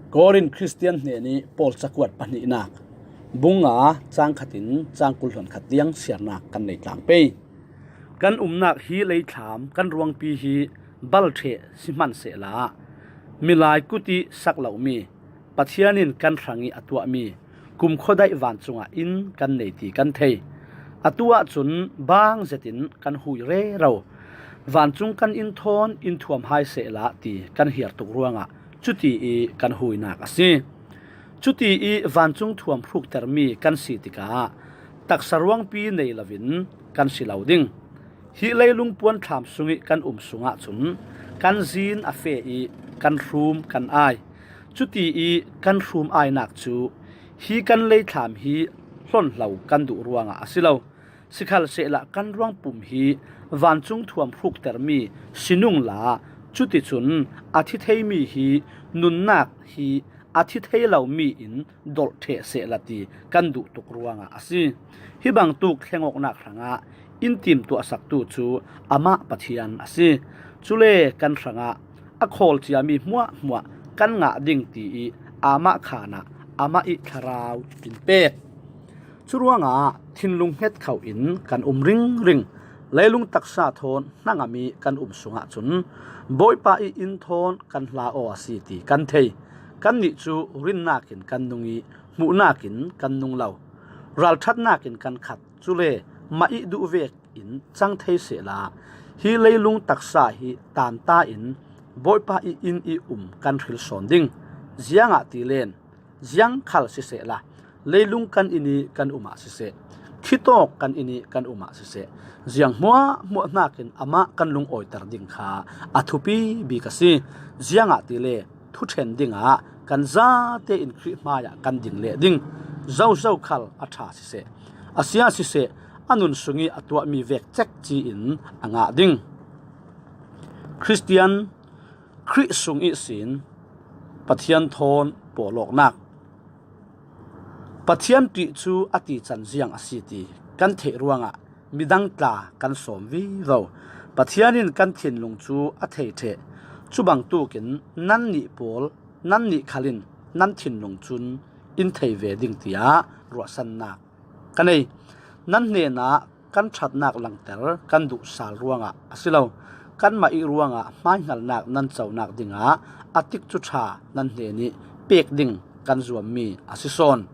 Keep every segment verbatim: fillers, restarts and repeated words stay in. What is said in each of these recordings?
Korin Khristian hnenih Paul cakuat pahnihnak bung nga cang khatin cang kul hluan khat tiang siarnak kan nei tlang pei. Kan umnak hi leithlam kan ruangpi hi balṭheh si hmansehla, milai kut ih sak lomi Pathian in kan hrangih a tuahmi kumkhua daih vancungah inn kan nei ti kan thei. Atu ahcun baang zetin kan hui rero. Vancung kan inn thawn in thuam hai sehla ti kan hiar tuk ruangah cuti ih kan huinak a si. Cuti ih vancung thuam hruktermi kan si tikah taksa ruangpi nei loin kan si lo ding. Hi leilung puanthlam sungih kan um sungah cun kan zin a feh ih kan hrum kan ai. Cuti ih kan hrum ainak cu hi kan leithlam hi hlonhlo kan duh ruangah a si lo. Sikhalsehla kan ruangpum hi vancung thuam hruktermi si nungla, cuticun a thi theimi hi nunnak hi a thi thei lomi in dolh ṭheh sehla ti kan duh tuk ruangah a si. Hi bangtuk thlengawknak hrangah in timtuahsaktu cu amah Pathian a si. Cule kan hrangah a khawl ciami hmuahhmuah kan ngah ding ti ih amah khan ah amah ih thlarau in pek. Curuangah thinlung hnget kho in kan um ringring. Leilung taksa thawn hnangam ih kan um sungah cun Bawipa ih inn thawn kan hla aw a si ti kan thei. Kannih cu rinnak in kan nung ih hmuhnak in kan nung lo. Ralṭhatnak in kan khat, cule mah ih duh vekin cang thei sehla, hi leilung taksa hi tanta in Bawipa ih inn ih um kan hril sawn ding. Ziangahtile, ziang khal sisehla, leilung kan inn ih kan um ah siseh, khitawk kan inn ih kan um ah siseh, ziang hmuahhmuah hnakin amah kan lungawiter ding kha a thupi bik a si. Ziangahtile thuṭhen dingah kan zate in Khrih hmaiah kan ding leh ding. Zozo khal a ṭha siseh, a sia siseh, a nun sungih a tuahmi vek cekci in a ngah ding. Khristian, Khrih sung ihsin Pathian thawn pawlawknak. Pathian ṭih cu a tican ziang a si ti kan theih ruangah midang tla kan sawm vivo. Pathian in kan thinlung cu a thei ṭheh. Cu bangtukin nannih pawl, nannih khal in nan thinlung cun in thei ve ding tiah ruahsannak ka nei. Nan hnenah kan ṭhatnak langter kan duh sal ruangah a si lo. Kanmah ih ruangah hmaihngalnak nan conak dingah a tikcu ṭha nan hnenih pek ding kan zuammi a si sawn.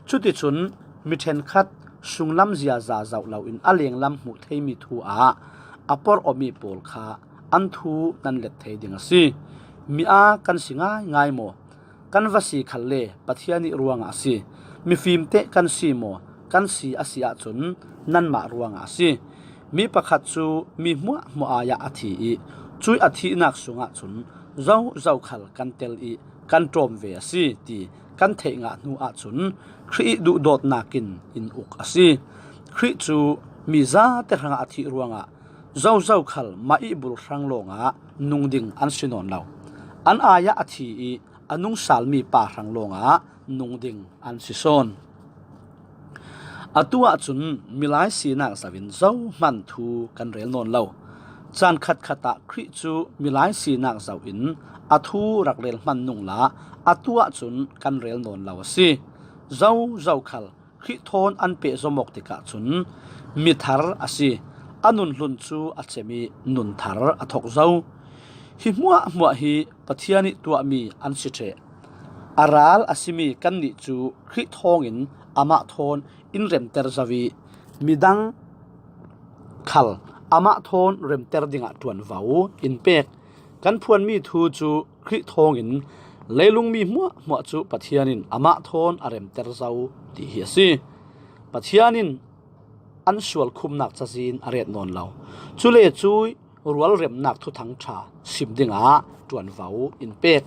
Cuticun mi ṭhenkhat sunglam ziaza zoh loin a lenglam hmuh theimi thu ah a porh awmi pawl kha an thu nan let thei ding a si. Mi aa kan si ngaingai maw? Kan va si khalle Pathian ih ruangah a si. Mifim teh kan si maw? Kan si a si ahcun nanmah ruangah a si. Mi pakhat cu mi hmuahhmuah ai ah a thi ih cuih a thihnak sungah cun zozo khal kan tel ih kan ṭawm ve a si ti kan theih ngah hnu ahcun Khrih ih duhdawtnak in in uk a si. Khrih cu mi zate hrangah a thih ruangah zozo khal mah ih bul hrang lawngah nung ding an si nawn lo. An ai ah a thi ih a nungsalmi pa hrang lawngah nung ding an si sawn. Atu ahcun milai sinak zohin zohman thu kan rel nawn lo. Caan khatkhat ah Khrih cu milai sinak zohin a thu rak rel hman nungla atu ahcun kan rel nawn lo a si. Zozo khal Khrih thawn an pehzom awk tikah cun mi thar a si. A nun hlun cu a cem ih nun thar a thok zo. Hi hmuahhmuah hi Pathian ih tuahmi an si ṭheh. A ral a simi kannih cu Khrih thawngin amah thawn in remter zo ih midang khal amah thawn remter dingah ṭuanvo in pek. Kan phuanmi thu cu Khrih thawngin leilungmi hmuahhmuah cu Pathian in amah thawn a remter zo ti hi a si. Pathian in an sualkhumnak cazin a ret nawn lo. Cule cuih rualremnak thuthang ṭha sim dingah ṭuanvo in pek.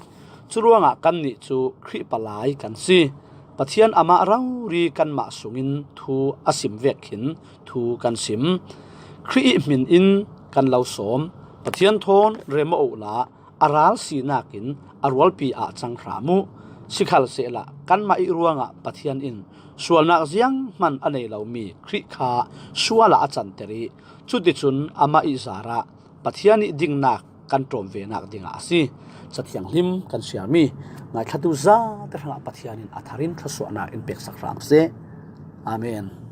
Curuangah kannih cu Khrih palai kan si. Pathian amah rori kanmah sungin thu a sim vek khin thu kan sim. Khrih ih hmin in kan lo sawm. Pathian thawn rem aw uhla a ral sinak in a rualpi ah cang hram uh. Sikhalsehla kanmah ih ruangah Pathian in sualnak zianghman a nei lomi Khrih kha sual ah a canter ih cuticun amah ih zarah Pathian ih dingnak kan ṭawm venak dingah a si. Cathianghlim kan share mi ngaithlatu zate hrangah Pathian in a tharin thluasuahna in peksak hram seh. Amen.